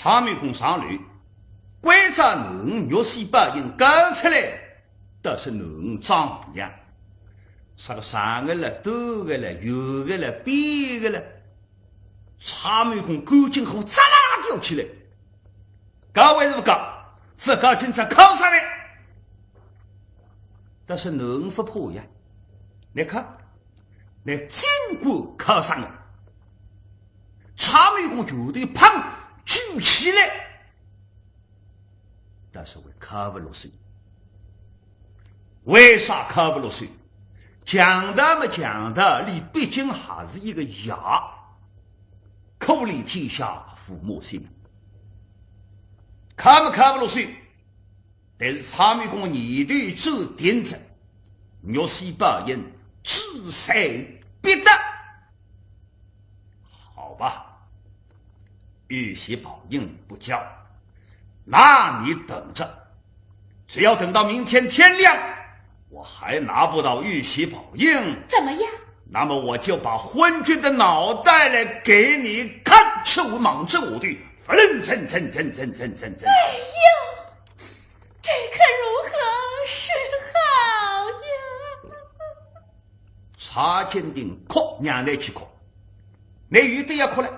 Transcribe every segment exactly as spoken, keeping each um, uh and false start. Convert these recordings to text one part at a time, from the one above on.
蔡瑁公上楼，关照囡儿玉玺宝印交出来，倒是囡儿张凤娘。啥个长个了，短个了，圆个了，扁个了，蔡瑁公赶紧火扎啦啦吊起来。交还是勿交？勿交，今朝敲杀倷！但是囡儿勿怕呀，倷看，倷尽管敲杀我。蔡瑁公拳头砰举起来，但是还敲勿落手。为啥敲勿落手？强盗么强盗，俚毕竟还是一个爷，可怜天下父母心。敲么敲勿落手，但是蔡瑁公念头做定着，玉玺宝印志在必得。好吧，玉玺宝印不交，那你等着，只要等到明天天亮，我还拿不到玉玺宝印，怎么样？那么我就把昏君的脑袋来给你看。说完望仔下头，勿认真真真真真真真。哎呦，这可如何是好呀？蔡金亭哭，让倷去哭，倷有得要哭了，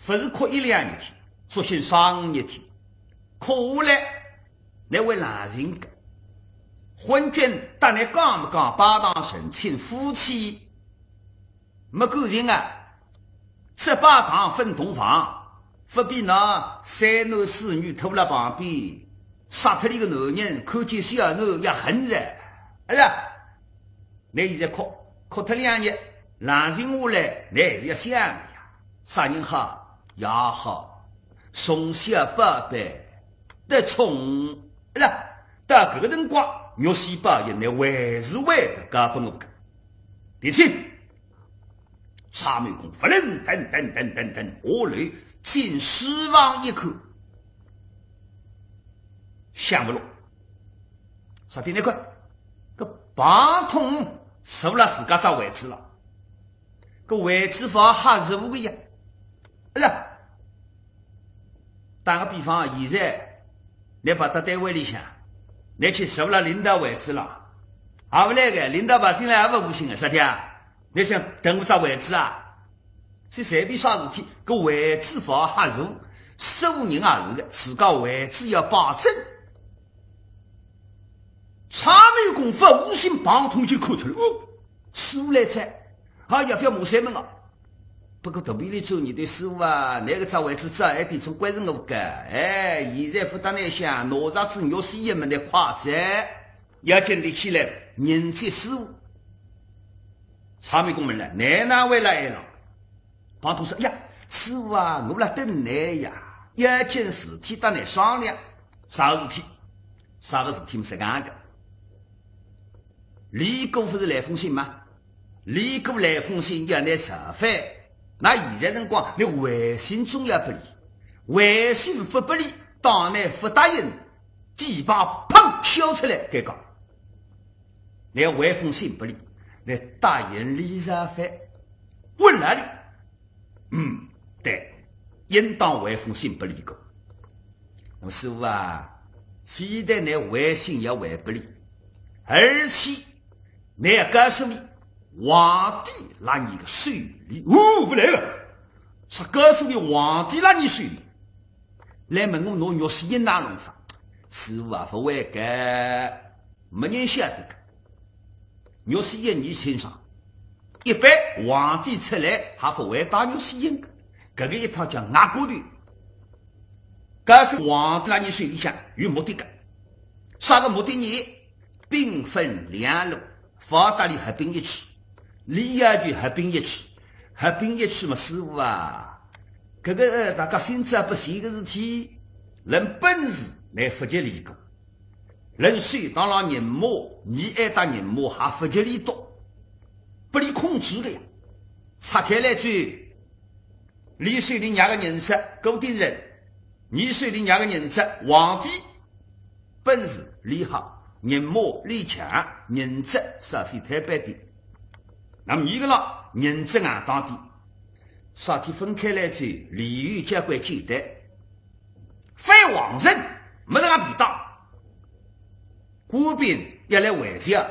勿是哭一两日天，作兴三五日天，哭下来，倷会冷静个。昏君搭倷讲勿讲拜堂成亲夫妻，没感情啊，只拜堂分洞房，勿比那三男四女拖辣旁边，杀脱俚个男人，看见小囡要恨着，哎呀， 倷现在哭，哭脱两日，冷静下来，倷还是要想个呀。啥人好？爷好，从小宝贝，得宠，哎呀，到搿个辰光，玉玺宝印倷还是会得交拨我个。提起，蔡瑁公勿认噔噔噔噔噔下楼，进书房一看，想勿落。啥体？倷看，搿彭通坐辣自家只位置了，搿位置勿好吓坐个呀。哎呀，打个比方，现在倷跑到单位里向，倷去坐辣领导位置了，下勿来个，领导跑进来也勿高兴个，啥体啊？倷想腾我只位置啊？是随便啥事体，搿位置勿好吓坐，做人也是个，自家位置要摆正。 蔡瑁公勿无心，彭通就看出来，哦，师傅来哉，啊，也勿要骂山门啊。不过肚皮里做人对师傅啊，倷搿只位置只一点总归是我个，哎，现在勿搭倷想，拿着仔玉玺印么倷快哉，要紧立起来，迎接师傅。蔡瑁公问了，倷哪会来了？ 彭通说，哎呀，师傅啊，我辣等倷呀，有件事体搭倷商量。啥个事体？啥个事体么是搿样个。李哥勿是来封信吗？李哥来封信要倷造反，那现在辰光，倷回信总要拨俚，回信勿拨俚，当倷勿答应，底牌砰敲出来，该讲。 倷回封信拨俚，倷答应俚造反，问哪里？嗯，对，应当回封信拨李哥。那么师傅啊，非但倷回信要回拨俚，而且倷要告诉俚，皇帝辣伲个手里。哦，勿来个，啥告诉俚皇帝辣伲手里？ 来问我拿玉玺印哪弄法？师傅啊，勿会个，没人晓得个。玉玺印倷清爽，一般皇帝出来还勿会戴玉玺印个，搿个一套叫外国头。告诉皇帝辣伲手里向有目的个，啥个目的呢？ 兵分两路，勿搭俚合并一处，俚要求合并一处，合并一处嘛，师傅啊，搿个，呃，大家心照不宣个事体，论本事倷勿及李哥，论手当浪人马，倷还搭人马还勿及李笃，拨俚控制个呀，拆开来走， 俚手里捏个人质，顾鼎臣，倷手里捏个人质，皇帝，本事俚好，人马俚强，人质稍许推扳点。那么倷个啦，人质硬当点，啥体分开来走，理由交关简单。反皇城，没得个便当。官兵要来围剿，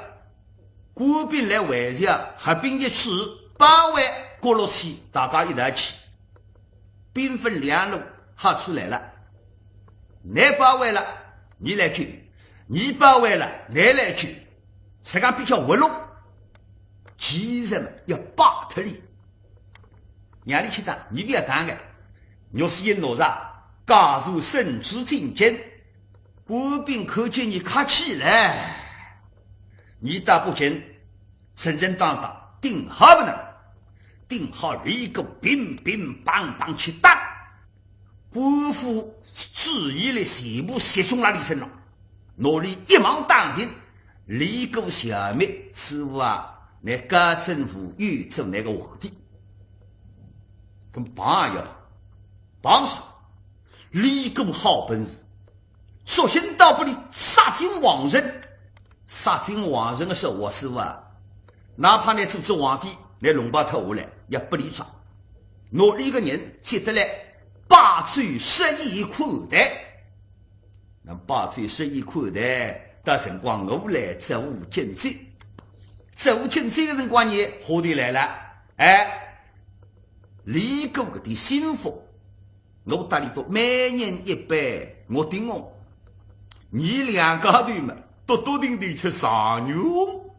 官兵来围剿，合兵一处，包围过落去，大家一道去。兵分两路，好处来了。倷包围了，倷来救；倷包围了，倷来救。实梗比较活络。其实嘛，要摆脱俚。让俚去打，倷覅打个。岳世英拿着家书圣旨进京，官兵看见倷客气了，倷倒不见，神神当当，顶好不能，顶好李固乒乒乓乓去打。 官府主意哩全部集中辣俚身浪，拿俚一网打尽。李固消灭，师傅啊，倷高枕无忧，做倷个皇帝。搿么碰也要碰，碰啥？李固好本事，索性倒拨俚杀进皇城。 杀进皇城个辰光，师傅啊，哪怕倷做仔皇帝，倷龙袍脱下来，也拨俚抓。拿俚个人接得来，摆酒设宴款待。那么摆酒设宴款待，到辰光我来执壶敬酒。执壶敬酒个辰光呢，话头来了，哎，李固搿点心腹， 我搭俚笃每人一杯，我顶红。伲两家头嘛，笃笃定定吃状元红。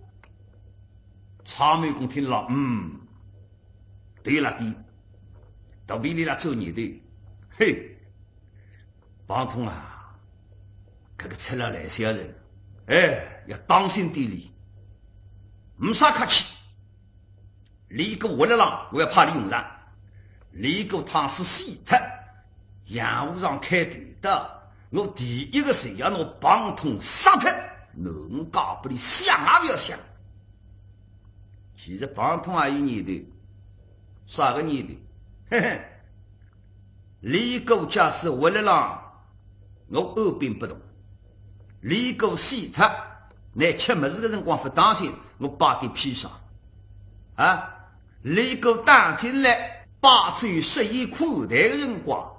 蔡瑁公听了，嗯，对了对，肚皮里啦转念头，嘿，彭通啊，搿个赤佬来小人，哎，要当心点哩，呒啥客气。 李固活勒浪，我要派俚用场。李固倘使死脱，洋务上开头的，我第一个是要拿彭通杀脱，我讲拨俚想也勿要想。其实彭通也有念头，啥个念头？嘿嘿， 李固假使活勒浪，我按兵不动。李固死脱，倷吃物事个辰光勿当心，我摆点砒霜。啊，李固打进来，摆酒设宴款待个辰光，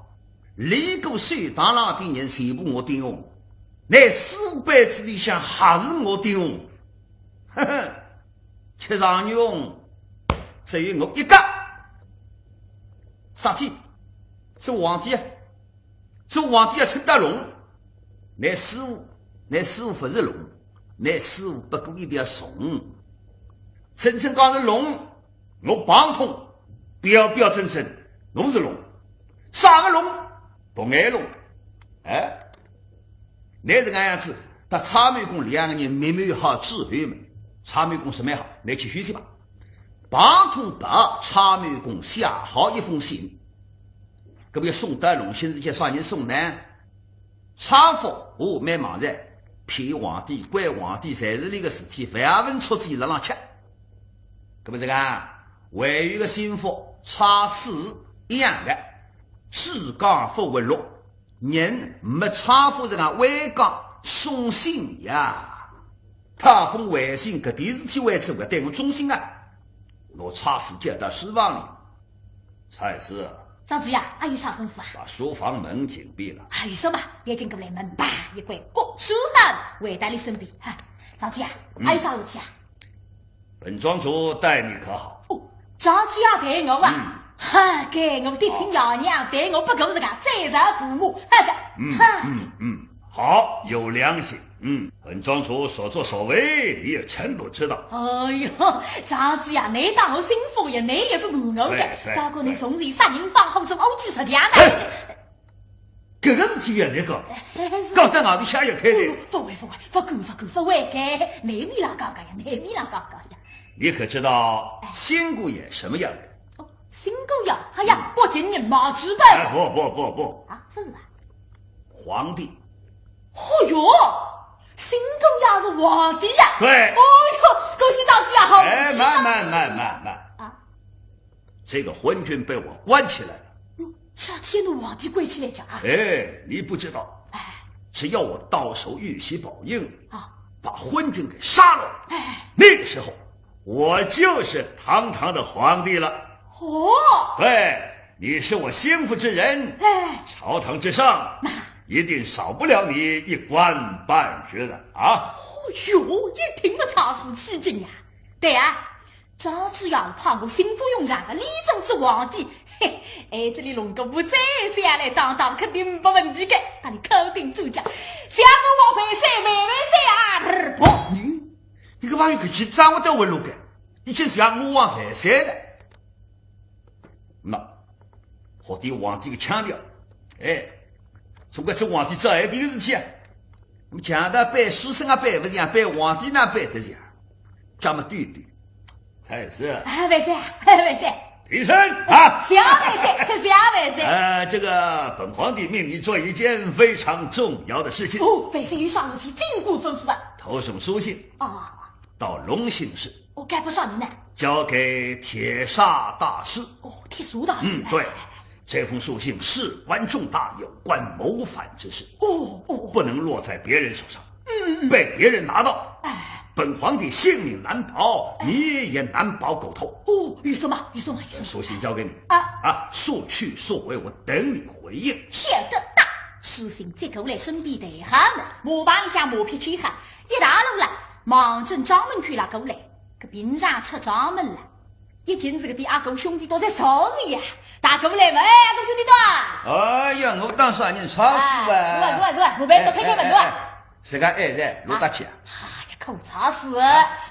李固手堂浪的人全部我顶红，倷师傅杯子里向还是我顶红。呵呵，吃状元红，只有我一个。 啥体？做皇帝啊，做皇帝要称得龙。倷师傅，倷师傅勿是龙，倷师傅不过一条虫。真正讲是龙，我彭通，标标准准，我是龙。啥个龙？独眼龙。哎， 倷是搿样子，搭蔡瑁公两个人密谋好之后嘛，蔡瑁公说蛮好，倷去休息吧。彭通拨蔡瑁公写好一封信，搿么要送到龙兴寺去，啥人送呢？蔡福哦，蛮忙哉，骗皇帝、拐皇帝，侪是俚个事体，万文出子辣浪吃。搿么这个啊，还有一个心腹蔡铢一样的，自家勿活络， 人没差夫人啊，回讲忠心呀。蔡铢回信搿点事体为之，我对我忠心啊。我蔡铢叫到书房里，蔡铢，张主爷，阿有啥吩咐啊？把书房门紧闭了。哎，有啥嘛，眼睛过来门啪一关，过书房回到俚身边。哈，张主爷，嗯。阿有啥事体啊？ 本庄主待你可好？哦，张主爷待我啊？嗯。哈，该我的亲爷娘待我不过是个再造父母，哈的，嗯，哈。嗯，嗯，好，有良心。嗯，本庄主所作所为，你也全都知道。哎哟，张主爷，倷当我心腹呀，倷也勿瞒我的，对，对，包括倷从前杀人放火做恶举实梗呢。哎， 搿个事体勿要来讲，哎，是。讲到外头下药太太。勿会，勿会，勿敢，勿敢，勿会个，难免啦讲讲呀，难免啦讲讲呀。你可知道新姑爷什么样人？哦，新姑爷，哎呀，嗯。北京人毛主播。哎，不，不，不，不。啊，勿是吧？皇帝。哦哟，新姑爷是皇帝呀？对。哦哟，恭喜张主爷，好，哎，恭喜张主爷。慢，慢，慢，慢，慢。啊？ 这个昏君被我关起来了。哟，啥体拿皇帝关起来讲啊？哎，你不知道，哎。只要我到手玉玺宝印，啊。把昏君给杀了，哎。那个时候，我就是堂堂的皇帝了。哦。对，你是我心腹之人，哎。朝堂之上，那。一定少不了你一官半职的啊。哦哟，一听么差事起劲呀。对啊，张知县派我心腹用场个李正之皇帝，嘿，哎，这里弄个武则天来当当，肯定没问题个，搭你敲定主意。谢我万万岁，万万岁啊！不，你，你个朋友可紧张我都会录个，你真是要我万万岁了。那，好听皇帝个腔调，哎，总归是皇帝做一点事体啊。那么讲到背书生啊，背不讲，背皇帝那背得讲，这么对对，才是。啊，万岁，万岁。平身啊！谢万岁，谢万岁。呃，这个本皇帝命你做一件非常重要的事情。哦，万岁有啥事体尽管吩咐啊。投送书信。哦。到隆兴市。哦，该不上你呢。交给铁砂大师。哦，铁砂大师。嗯，对，这封书信事关重大，有关谋反之事。哦，哦，哦。不能落在别人手上。嗯，嗯，嗯。被别人拿到，哎。本皇帝性命难保，哎。你也难保狗头。哦，有什么？有什么？有什么？书信交给你。啊。啊，速去速回，我等你回应。晓得。书信接过来，身边带好么，马棚里向马匹牵好，一道路了，望准庄门口拉过来，搿平常出庄门了。一径是搿点阿哥兄弟都在吵了呀，大哥来么，哎，阿哥兄弟到啊。哎呀，我当啥人差事啊？哎，是啊，是啊，是啊，我们都开开门，是吧？哎，哎，哎，哎，自家哎，在，罗大姐啊。哎呀，可差事，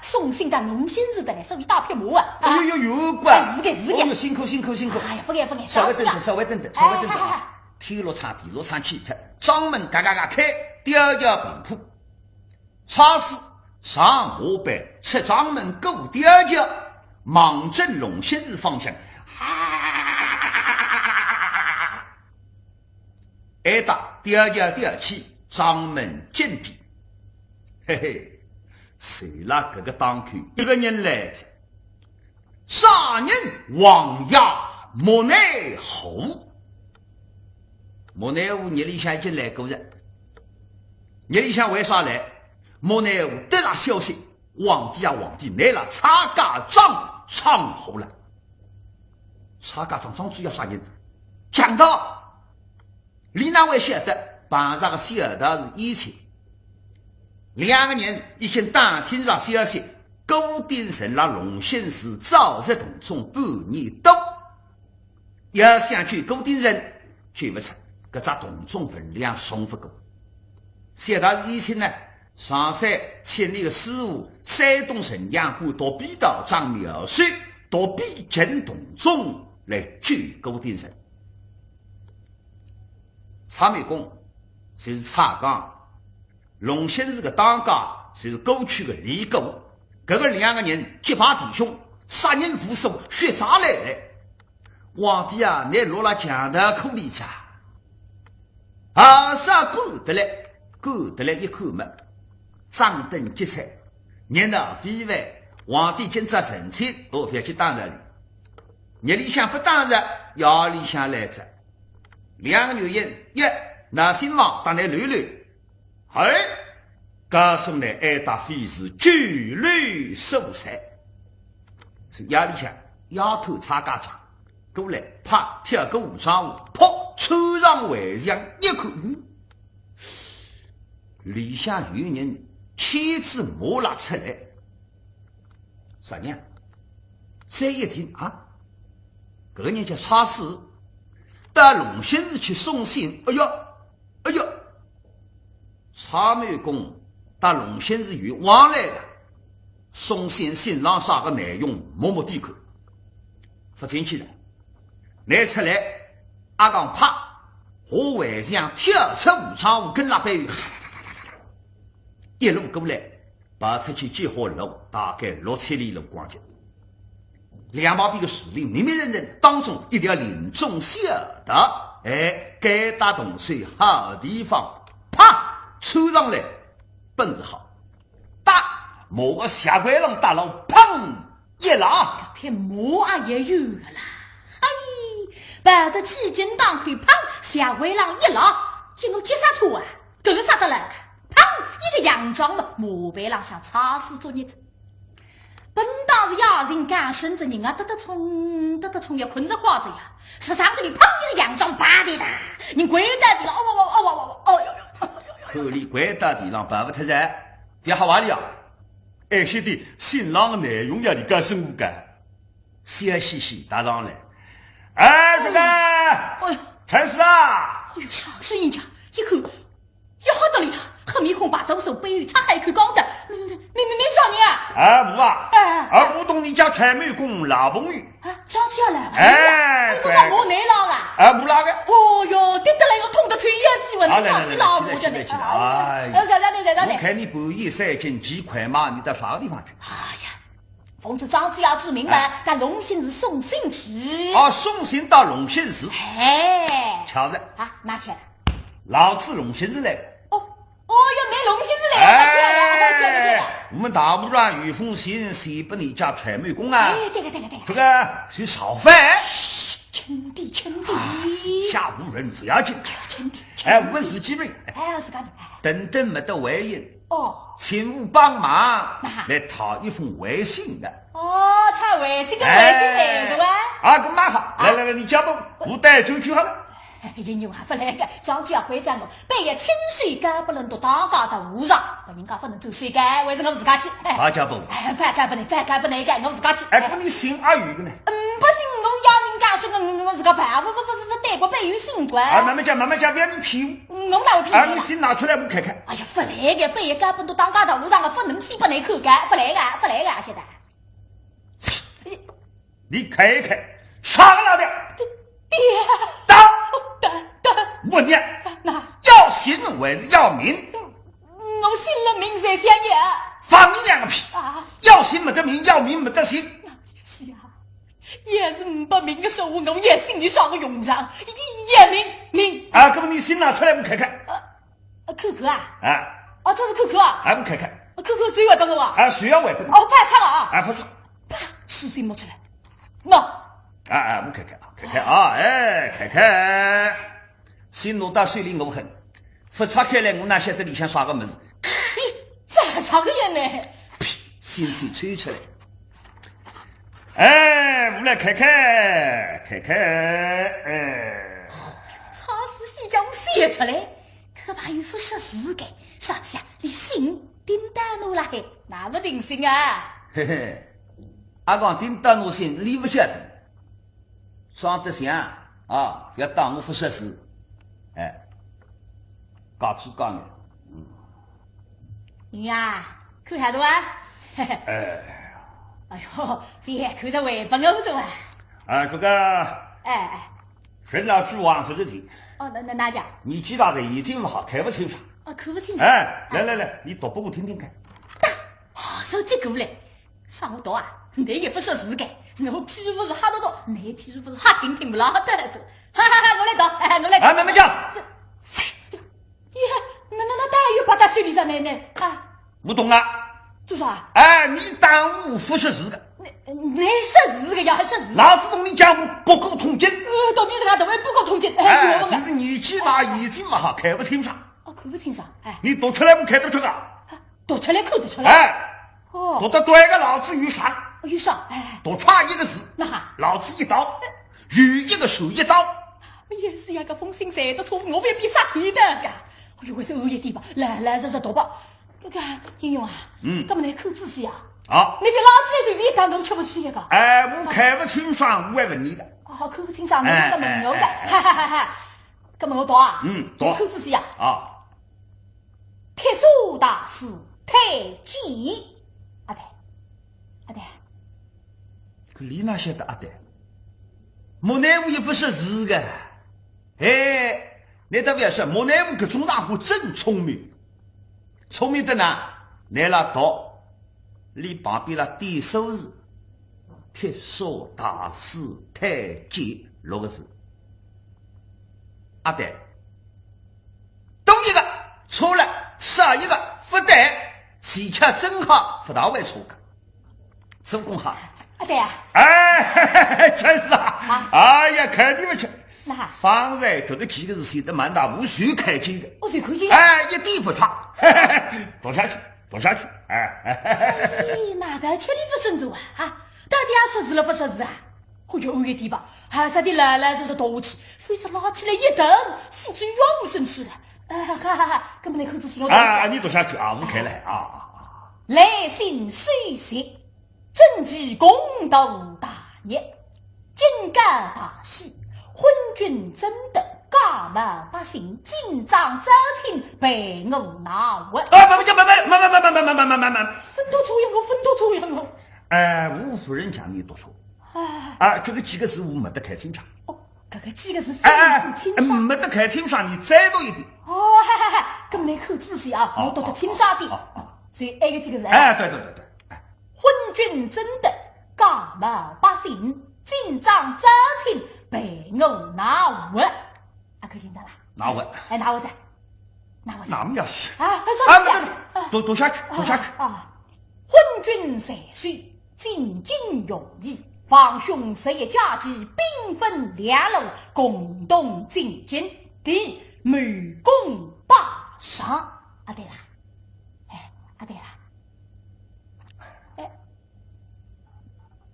送信到隆兴市的嘞，所以打匹马啊。哎呦呦，有个。哎，是个，是个。哦哟，辛苦，辛苦，辛苦。哎呀，不敢，不敢，稍微等等，少事啊。稍微等等，稍微等等。哎，哎，哎，哎。天落窗，地落窗去脱，庄门嘎嘎嘎开，貂轿平铺。 差事上马背，出庄门过貂轿，望准隆兴市方向。啊！挨搭貂轿貂起，庄门紧闭。嘿嘿，就辣搿个当口，一个人来哉。 啥人？王爷莫奈何。莫奈何日里向已经来过哉。日里向为啥来？莫奈何得着消息，皇帝啊，皇帝，倷辣蔡家庄闯祸了。蔡家庄庄主要啥人？强盗。 李哪会晓得碰着个小道士以前，两个人已经打听着消息，顾鼎臣辣隆兴市招集同众半年多，要想救顾鼎臣，救勿出，搿只同众分量重勿过。小道士以前呢，上山请伊个师傅山东城阳关独臂道长苗帅，独臂镇同众来救顾鼎臣。 蔡某公，就是蔡刚，隆兴市个当家，就是过去个李固，搿个两个人结拜弟兄，杀人无数，血债累累。皇帝啊，倷落辣强盗窟里哉。啊，啥管得来？管得来一看嘛，张灯结彩，热闹非凡，皇帝今朝成亲，我覅去打扰伊。日里向勿打扰，夜里向来哉。 两个原因，一，闹新房搭倷溜溜；二，告诉倷哀搭非是酒楼所在。是夜里向，夜探蔡家庄，过来，啪，跳过武昌路，噗，穿上围墙，一看，嗯，里向有人牵仔马拉出来。 啥人？再一听啊，搿个人叫蔡四，到隆兴市去送信。哎哟，哎哟，蔡某公到隆兴市有往来个，送信信浪啥个内容，摸摸底看，勿进去了。拿出来，阿刚啪，下围墙，跳出武昌路，跟辣背后，一路过来。 跑出去几化路，大概六七里路光景。两旁边个树林密密人人，当中一条林中小道，哎，该搭洞是好地方，啪，窜上来，奔得好，踏，马个斜拐浪踏牢，砰，一拉，搿匹马也有个啦，嘿，跑得起劲当口，砰，斜拐浪一拉，叫我急刹车啊，搿个刹得来个。 砰！一个洋装嘛，马背浪向差事作孽哉。本当是夜静更深哉，人啊得得冲，得得冲，也困着快哉呀。实上头里砰一个洋装，啪的哒，人跪到地浪，哦哦哦哦哦哦哦。头里跪到地浪拜勿脱哉，覅吓坏俚啊！哎，晓得新郎个内容要俚告诉我个，笑嘻嘻踏上来。哎，这个，哎呦，开始啦！哎呦，啥声音家？一看，要吓到了呀！黑面孔白手手，背后插海口讲的，你你你你你啥人啊？哎，我啊，哎，哎，我同你家蔡某公老朋友。 啊，张家来了。哎，哎，对。我拿我拿牢啊。哎，我拿个。哦哟，跌得来我痛得抽一口气，我啊，来来来，上去老婆家的。来来来，哎，哎，在哪里，在哪里？我看你半夜三更几块嘛，你到啥个地方去？哎呀，奉仔张家之命嘛，哎。到龙兴寺送信去。啊，送信到龙兴寺。哎。巧哉。啊，拿去了。老子龙兴寺来。哦， 哦哟，拿龙兴寺来了，哎，去了，去了，去了。我们大部长有封信写拨你家蔡某公啊。哎，对个，对个，对个。这个是造反。嘘，轻点，轻点。啊，四下无人，不要紧。哎，轻点，轻点。哎，我们自己人。哎，自家人，哎。等等没得回音。哦。请勿帮忙，那。来讨一封回信的。哦，讨回信个回信来是吧？哎。啊，搿蛮好。啊。来来来，你交拨我，我带出去好了。 哎，英雄啊，勿来个，张家要回转我，半夜亲手交拨人到当家大和尚，拨人家勿能做事个，还是我自家去。哎，大家帮我。哎，勿交拨你，勿交拨你个，我自家去。哎，搿么你信阿有个呢？嗯，勿信我要人家说我，我，我自家办，勿，勿，勿，勿，勿，对过，勿有信个。啊，慢慢讲，慢慢讲，勿要你骗我。嗯，我哪会骗你啦？啊，你信拿出来我看看。哎呀，勿来个，半夜交拨人到当家大和尚，勿能信拨你看个，勿来个，勿来个，现在。 你看一看，啥个老的？爹，爹。打。打，打。我讲，那要信还是要命？我信了命才相爷。放你娘个屁！啊。要信没得命，要命没得信。是啊，要是没命个时候，我也信有啥个用场？也命，命。啊，搿么你信拿出来我看看。啊，啊，看看啊？啊。哦，这是看看啊？啊，我看看。看看谁还拨我啊？啊，谁要还拨我？哦，勿错啊。啊，勿错。啪，书信摸出来。喏。啊，啊，我看看啊，看看啊，哎，看看。信拿到手里我看，勿拆开来我哪晓得里向啥个物事？咦，咋啥个样呢？呸，信纸抽出来。哎，我来看看，看看，哎。啥事体叫我写出来？ 可怕有勿识字个，啥体啊？连信顶到我了嘿，哪能定心啊？嘿嘿，阿讲顶到我信，你勿晓得。装得像啊，覅当我勿识字。哎，讲起讲来，嗯。你呀，看好了啊？嘿嘿。哎。哎呦，覅看着为本我做啊。啊，这个，哎，哎。 人老珠黄勿识字。哦，哪，哪，哪讲？年纪大哉，眼睛勿好，看勿清爽。哦，看勿清爽。哎，来来来，你读拨我听听看。打，好手接过来，啥我读啊？倷也勿识字个，我譬如是瞎读读，倷譬如是瞎听听，勿啦得了，哈哈哈，我来读，哎，我来读。哎，慢慢讲。这，耶，那，那，那，哪有八大岁数的奶奶啊？ 我懂了。做啥？哎，你当我勿识字个。倷，倷识字个呀，还识字？老子同你讲，我博古通今。呃，到底是俺怎么博古通今？哎，哎，我问啊。就是年纪大，眼睛勿好，看勿清爽。哦，看勿清爽，哎。你读出来，我看得出个。啊，读出来，看得出来。哎，哦。读得对个，老子有赏。哦，有赏，哎。读差一个字，那哈。老子一刀，有一个算一刀。哎呀，是呀，搿封信写得错，我勿要变杀气的呀。哎呦，我是恶一点吧，来来，这这读吧。 搿个，英雄啊，嗯。搿么倷看仔细啊。啊。倷覅拉起来就是一担头吃勿起一个。哎，我看勿清爽，我还问你个。哦，看勿清爽，我搿么问我个。哎，哎，哎，哎。哈哈哈哈。搿么我读啊。嗯，读。倷看仔细啊。啊。铁砂大师太监。阿对，阿对。搿俚哪晓得阿对？木乃伊也勿识字个。 哎，倷倒覅说，木乃伊搿种家伙真聪明，聪明得哪，倷辣读，俚旁边辣点数字，铁砂大师太监六个字。阿对，多一个，错了，少一个，勿对，恰巧正好，勿大会错个。 孙悟空哈。阿对啊。哎，全是啊。啊。哎呀，看你们去。那。方才觉得几个字写得蛮大，我随看见的。我随看见。哎，一点不差。读下去，读下去。哎，哎。咦，哪个吃力不胜做啊？啊，到底要识字了不识字啊？我就有一点吧，还是得老老实实读下去，否则拉起来一头，死出冤枉生去了。啊，哈哈哈，搿么倷看仔细，我读一下。啊，你读下去啊，我看了啊。来信书信，正值公道大业，今告大喜，昏君正德，家门百姓，今朝招亲，陪我闹活。啊，不，不，不，不，慢，慢，慢，慢，慢，慢，慢，慢，慢，慢。分头出言我，分头出言我。哎，我夫人讲你读错。啊。啊，这个几个字我没得看清爽。哦，搿个几个字分哎，哎，头清爽。哎，没得看清爽，你再读一遍。哦，嗨，嗨，嗨，搿么倷看仔细啊，好，我读得清爽点。好，好，好。所以埃个几个字啊。哎，对，对，对，对。哎。昏君正德，家门百姓，今朝招亲，陪我闹活。啊，看清爽了。闹活。哎，闹活哉，闹活哉。那么要死。啊，快上去啊。啊，不，不，不，读，读下去，读下去。啊，啊。昏君在世，进京容易，皇兄十一家祭，兵分两路，共同进京，替谋功拜上。啊，对了，哎，啊，对了，哎，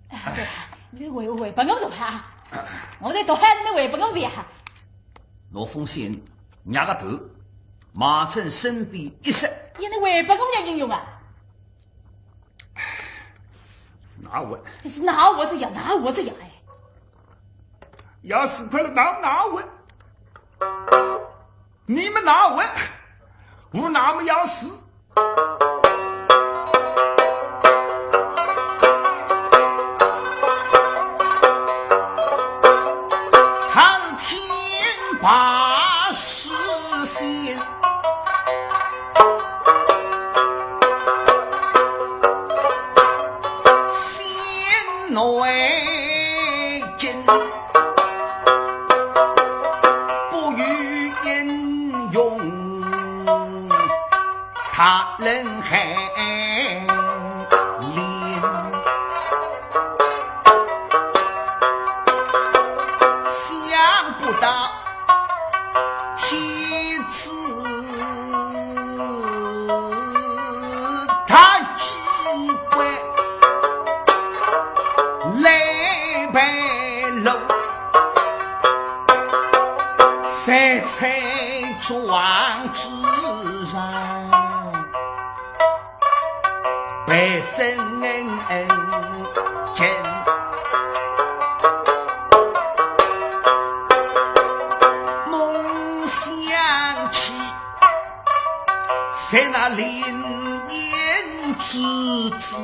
啊，对了，你回，回拨我读啊，我再读好，你回拨我读啊。拿封信，捏个头，望准身边一塞。哎，你回拨我有啥用啊？ 闹活。是闹活哉呀，闹活哉呀，哎。要死脱了，闹，闹活。你们闹活，我那么要死。他是天霸诗仙。 先为君，不与英雄，他人海灵。想不到 天子他既归来陪路，三餐庄之上。 背身恩恩情，梦想起，在那林荫之际，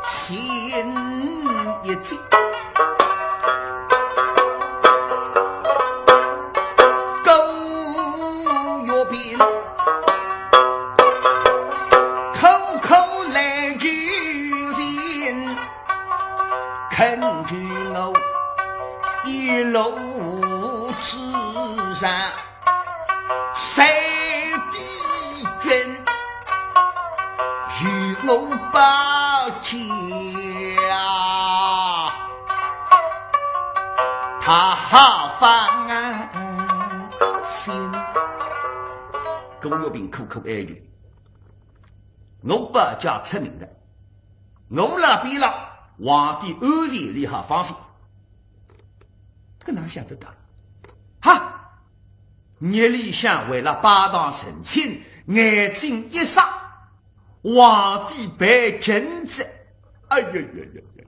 心一惊。 勾玉瓶，苦苦来求情，恳求我一路之上，谁的君与我保驾。 他好放心。勾玉瓶苦苦哀求，我保驾出名的，我辣边浪，皇帝安全俚好放心。搿哪想得到？哈！日里向为了拜堂成亲，眼睛一眨， 皇帝陪亲哉。哎呀呀呀呀呀！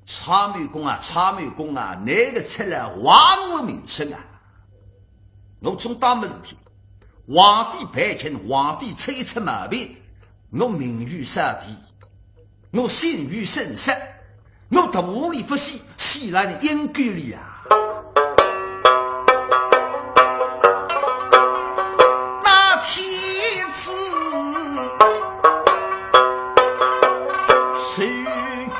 蔡瑁公啊，蔡瑁公啊，倷个出来枉我名声啊！我总当没事体，皇帝陪亲，皇帝出一出毛病，我名誉扫地，我信誉损失， 我大礼不起，死辣你阴沟里啊！那天子受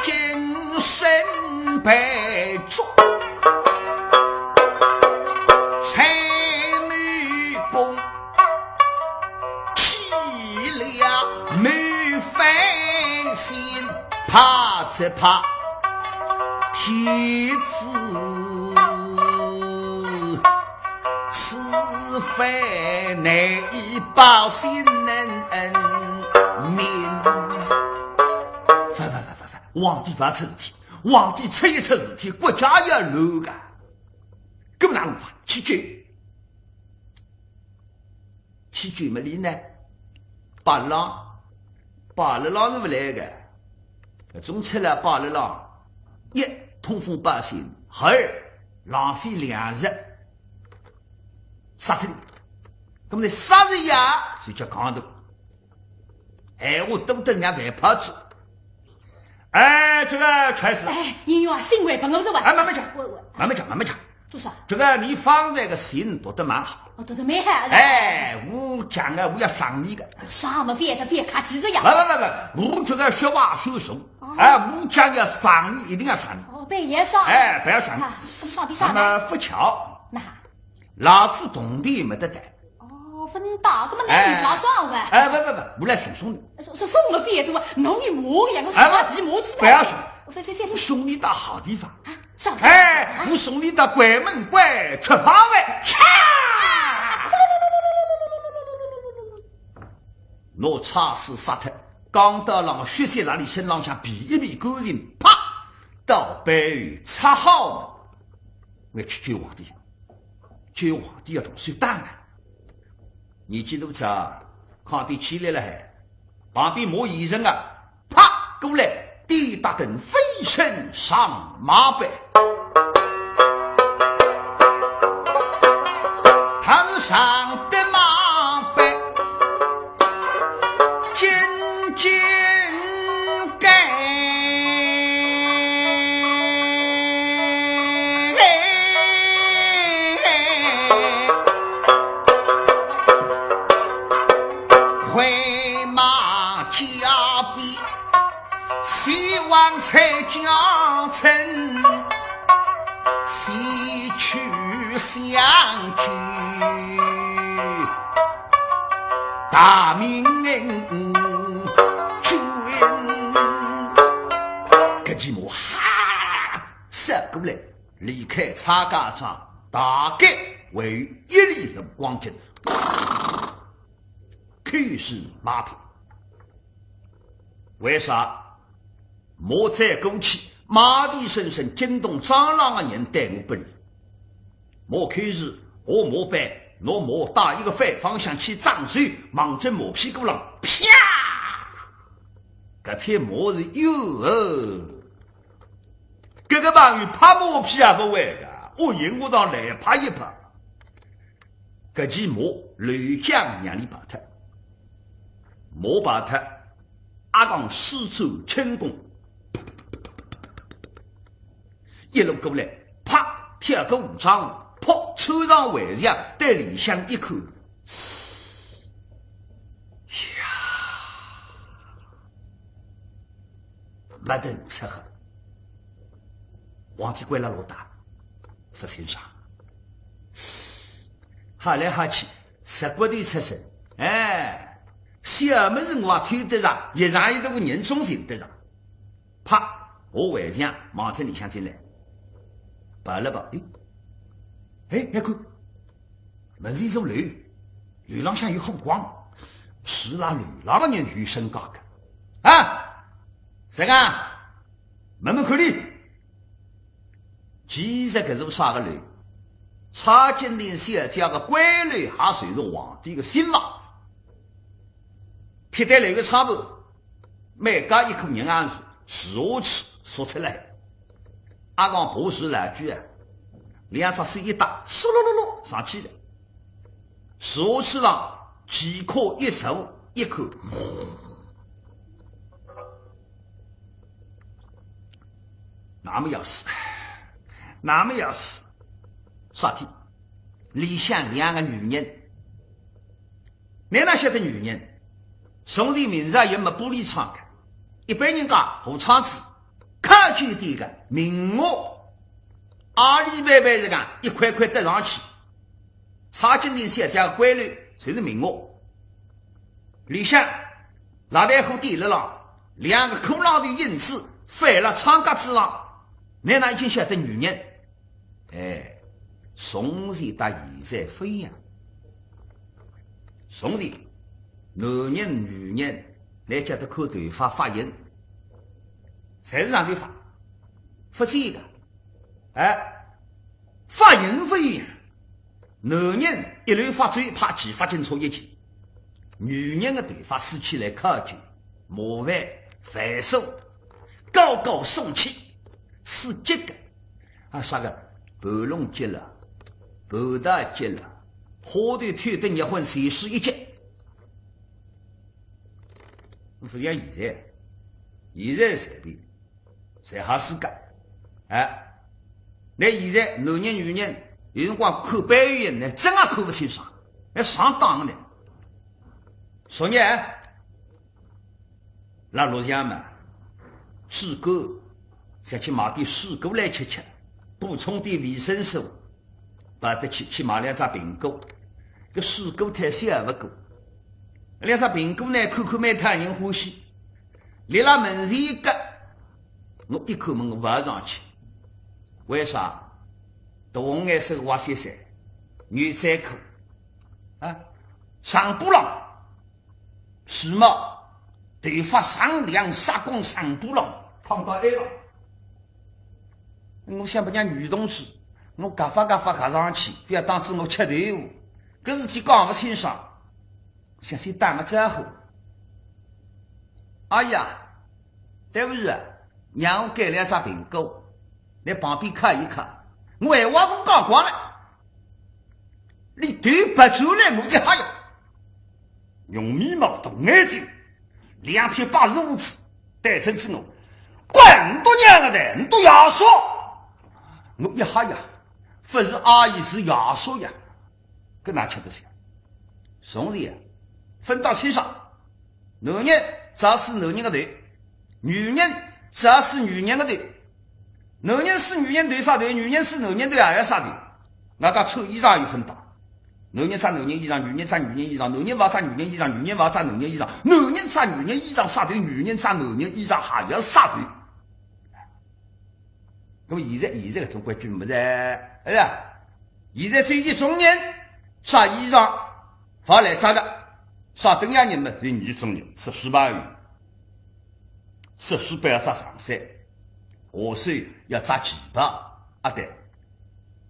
金身被捉，蔡瑁公 起了谋反心，怕只怕天子此番难以报新恩名。勿勿勿勿勿，皇帝勿出事体，皇帝出一出事体，国家要乱个。搿么哪能法？去救。去救么俚呢？摆勒浪，摆勒浪是勿来个。搿种出来摆勒浪，一，通风报信，二，浪费粮食，杀脱俚。搿么呢，杀脱呀，就叫讲头。闲话多得人家犯怕子。哎，这个差事。哎，英雄啊，信回拨我是吧？哎，慢慢讲，我，我，慢慢讲，慢慢讲。 做啥？这个你方才个信读得蛮好。哦，读得蛮好。哎，我讲啊，我要赏你个。赏么，覅，覅客气哉呀。不不不不，我这个说话算数。哦。哎，我讲要赏你，一定要赏你。哦，覅也赏。哎，覅赏你。啊，那么赏点啥呢？那么不巧，那。老子铜钿没得带。哦，勿带，那么拿点啥赏哇？哎，不不不，我来送送你。送，送，送么覅哉哇，侬有么呀，我哎，送啥子么去？不要送。覅，覅，覅送。我送你到好地方。啊， 上海。哎，我送你到鬼门关吃泡饭，嚓！拿差事杀脱，讲到浪血迹辣俚身浪向避一避干净，啪，倒背后插好门，我去救皇帝，救皇帝要动手打啊！ 年纪大哉，快点起来了还，旁边骂伊人啊，啪，过来，跌搭顿飞身上马背。他是上的马背，紧紧跟。 快马加鞭，西望蔡江城，西去相救大明军。搿记马哈杀过来，离开蔡家庄，大概还有一里路光景。 口是马平。为啥？马再过去，马蹄声声惊动张郎的人对我不利。马口是下马背，拿马带一个反方向去，张手望准马屁股浪，啪！搿匹马是有哦，搿个朋友拍马屁也勿会个，我赢我倒来拍一拍。 搿记马乱将让俚跑脱，马跑脱，阿刚四周轻功，一路过来，啪，跳过武装，扑，窜上围墙，对里向一看，呀，没得出好，皇帝关了老大，勿清爽。 哈来哈去，石骨头出身，哎，小么事我也推得着，一场一头个人总寻得着。啪，我围墙望准里向进来，跑了跑，哎，哎，一看，门前一座楼，楼浪向有火光，是啦，楼浪个人有身价个。啊，啥个？问问看哩。 其实搿是啥个楼？蔡金莲小姐个闺楼，也算是皇帝个新房。撇脱楼个窗户，每隔一口人啊，树下去缩出来。阿刚爬树来句啊，两只手一搭，嗖噜噜噜上去了。 树枝浪几棵一树一棵，那么要死，那么要死，啥体？里向两个女人，侬哪晓得女人？从前明朝也没玻璃窗个，一般人家糊窗子，靠近点个明月，阿里板板是讲一块块搭上去。 蔡金莲小姐个闺楼就是明月，里向蜡台火点了浪，两个骷髅头影子翻了窗格子浪，侬哪已经晓得女人？哎，从前到现在勿一样。从前，男人、女人，侬叫得看头发发型，侪是长头发，勿剪个。 哎，发型勿一样，男人一头发最怕齐发进错一记，女人的头发梳起来考究，麻烦繁琐，高高送气，是结个。啊，啥个盘弄结了，盘带结了，花头推得结婚，侪是一结。勿像现在，现在随便。 侪好世界。哎，那现在男人女人有辰光看背影呢，真也看勿清爽，还上当呢。昨日，辣洛阳嘛，水果，想去买点水果来吃吃，补充点维生素。 跑得去，去买两只苹果，搿水果摊小勿过，两只苹果呢，看看蛮讨人欢喜。立辣门前一搿，我一看门我勿上去。为啥？大红颜色个滑雪衫，牛仔裤，啊，长波浪， 是嘛，头发上梁杀光上肚浪，烫到哀了。我想拨人家女同志，我轧法轧法轧上去，覅当仔我吃豆腐，搿事体讲勿清爽，想先打个招呼。哎呀，对勿住啊，让我拣两只苹果，拿旁边看一看，我闲话勿讲光了。 伊头别转来，我一吓呀，浓眉毛大眼睛，两撇白胡子，对准仔我，滚，你笃娘个蛋，你笃爷叔！我一吓呀，勿是阿姨是爷叔呀，搿哪吃得消？从前呀，分当清爽。 男人只要梳男人个头，女人只要梳女人个头。男人梳女人头啥头，女人梳男人头也要啥头。外加穿衣裳有分当。男人着男人衣裳，女人着女人衣裳，男人勿着女人衣裳，女人勿着男人衣裳，男人着女人衣裳啥头，女人着男人衣裳还要啥头。 那么现在，现在搿种规矩没哉，哎呀，现在只有一种人着衣裳，勿来着个，啥等样人嘛，是女种人，十四八有，十四八要着长衫，下手要着旗袍，啊对，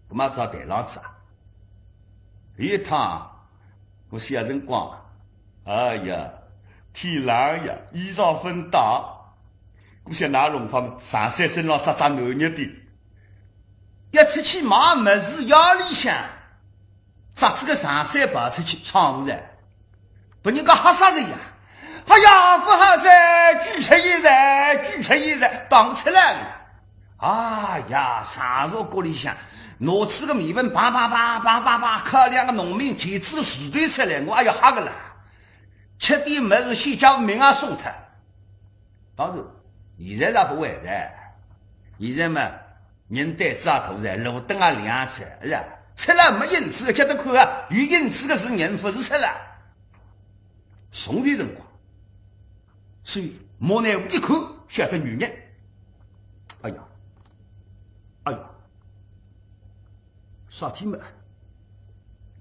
搿么着台浪着啊。有一趟，我歇辰光，哎呀，天冷呀，衣裳分当。 我想哪弄法嘛，长衫身浪着着暖热点。要出去买物事，夜里向着仔个长衫跑出去闯祸哉，拨人家吓煞哉呀！哎呀，勿好哉，鬼出现哉，鬼出现哉，打勿出来了。哎呀，上着屋里向，拿仔个面盆，啪啪啪啪啪啪，敲两个农民钳子个石头出来，我哎呀吓个了，吃点物事，先叫命也送脱。 当然，现在倒勿会哉。现在嘛，人胆子也大哉，路灯也亮哉，是吧？出来没影子，叫得看啊，有影子个是人，勿是出来。从前辰光，所以莫奈何一看，晓得女人。哎呀，哎呀， 啥体么？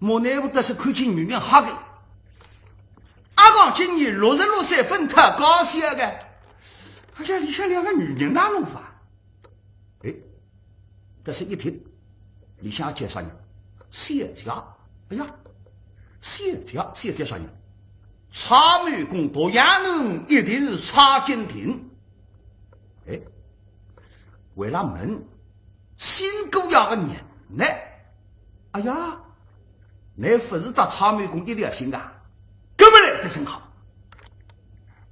莫奈何得是看见女人吓个。阿讲今年六十六岁勿讨家小个，哎呀，里向两个女人哪弄法？哎，得是一听，里向叫啥人？小姐，哎呀，小姐，小姐啥人？蔡某公独养囡，一定是蔡金亭。哎，为了问 新姑爷个人呢？哎呀，乃勿是搭蔡某公一条心啊，搿么来得真好。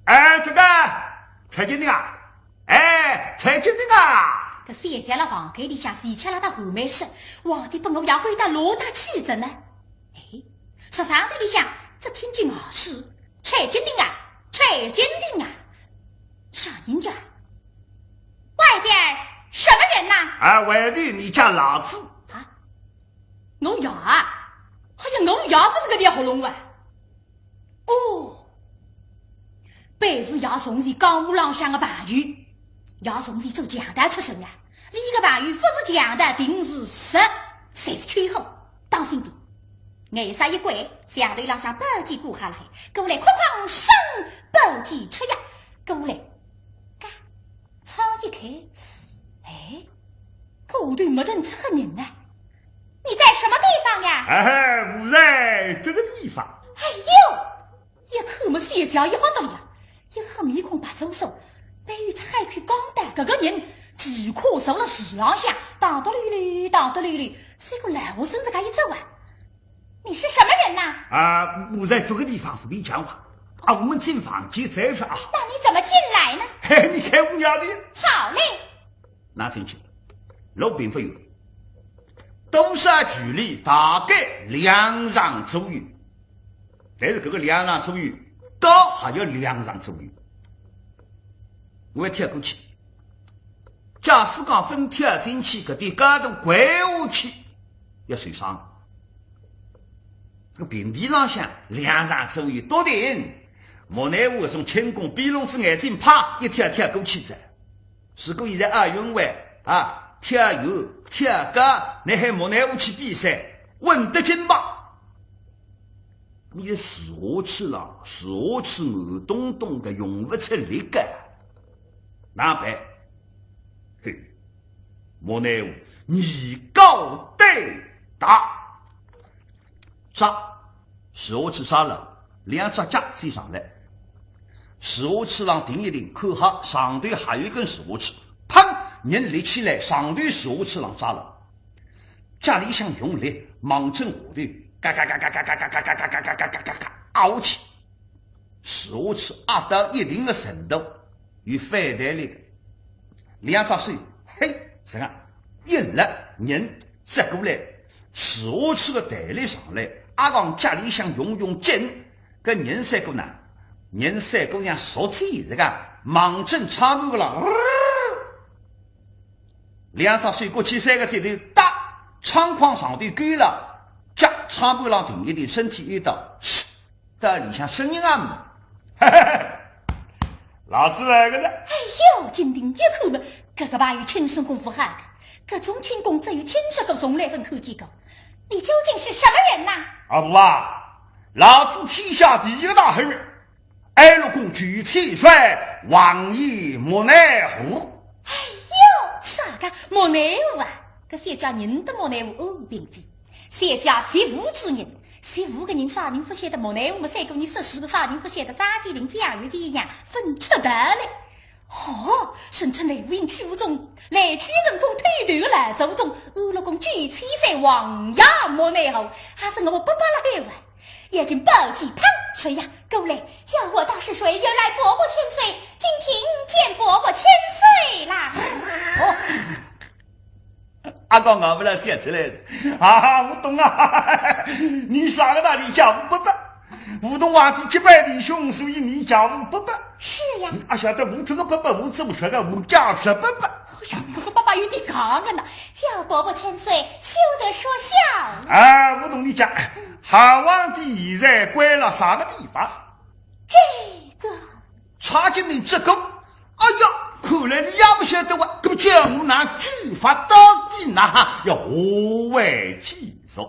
哎，这个，蔡金亭啊，哎，蔡金亭啊。搿小姐辣房间里向是吃了他后面是，皇帝拨我要回到罗大气着呢。哎，十三岁里向只听见外事，蔡金亭啊，蔡金亭啊，啥人家？ 外边什么人呐？哎，外头你家老子。啊，我爷啊？哎呀，我爷勿是搿条喉咙啊。哦，本是爷从前江湖浪向个朋友，爷从前做强盗出身啊。俚个朋友勿是强盗，定是贼，侪是秋货，当心点。眼色一拐，墙头浪向宝剑挂好了海，过来哐哐声，宝剑出呀，过来，嘎。 窗一开，哎，搿下头没等出个人呢。你在什么地方呀？哎，我在这个地方。哎呦，一看么小姐吓得了呀，一个面孔白酥酥，背后出海口讲道，搿个人奇快坐了树浪向，荡得溜溜，荡得溜溜，像个老僧自家一走啊。你是什么人呐？啊，我在这个地方和你讲话，啊，我们进房间再说啊。那你怎么进来呢？嘿，你看我丫头，好嘞，那进去，路并不远，多少距离大概两丈左右，但是搿个两丈左右，高还要两丈左右，我要跳过去。假使讲勿跳进去，搿点高度掼下去，要受伤。搿个平地浪向两丈左右笃定，莫奈何从轻功，闭拢只眼睛，啪一跳跳过去哉。如果现在奥运会啊，跳远、跳高，拿喊莫奈何去比赛，稳得劲吧？你在树下去了，树下去软咚咚的，用勿出力个，哪办？嘿，莫奈何，你高胆大。 扎，树下去扎了，两只脚先上来。树下去浪停一停，看好上头还有一根树下去，砰，人立起来，上头树下去浪扎了。脚里向用力，望准下头，嘎嘎嘎嘎嘎嘎嘎嘎嘎嘎嘎嘎嘎嘎嘎，压下去。树下去压到一定的程度，有反弹力的。两只手，嘿，这个，一拉，人直过来，树下去的弹力上来，阿讲脚里向用用劲，搿人赛过呢，人赛过像熟鸡这个，望准窗户浪，两只手过去三个指头，搭，窗框上头勾了，脚窗户浪停一停，身体一倒，嘘，到里向声音也没。老子来个了。哎呦，金定一看嘛，搿个朋友轻功功夫好个，搿种轻功只有听说过，从来勿看见过。你究竟是什么人呐？阿婆啊，老子天下第一个大汉人，二路公九千岁，王爷莫奈何。哎呦，啥个莫奈何啊？搿小姐认得莫奈何哦，并非。小姐习武之人，习武个人啥人勿晓得？莫奈何么三个人说书个啥人勿晓得？张鉴庭、蒋月泉一样，分出道来。 哦，人称来无影去无踪，来去人风偷偷个老祖宗，二路公九千岁王爷莫奈何，还是我伯伯了海哇。眼睛宝剑砰，谁呀？过来，要我道是谁？原来伯伯千岁，金庭见伯伯千岁啦。哦，阿讲我勿来想起来了，啊，我懂啊，你啥个道理叫我伯伯？武动皇帝结拜弟兄，所以你叫我伯伯。是呀。阿晓得我这个伯伯，我怎么说的？我叫啥伯伯？哎呀，搿个伯伯有点讲个呢，叫伯伯千岁，休得说笑。啊，我同你讲，汉皇帝现在关了啥个地方？这个查金庭这个，哎呀，看来你也不晓得哇，搿么叫我拿举法到底哪哈要何为继续？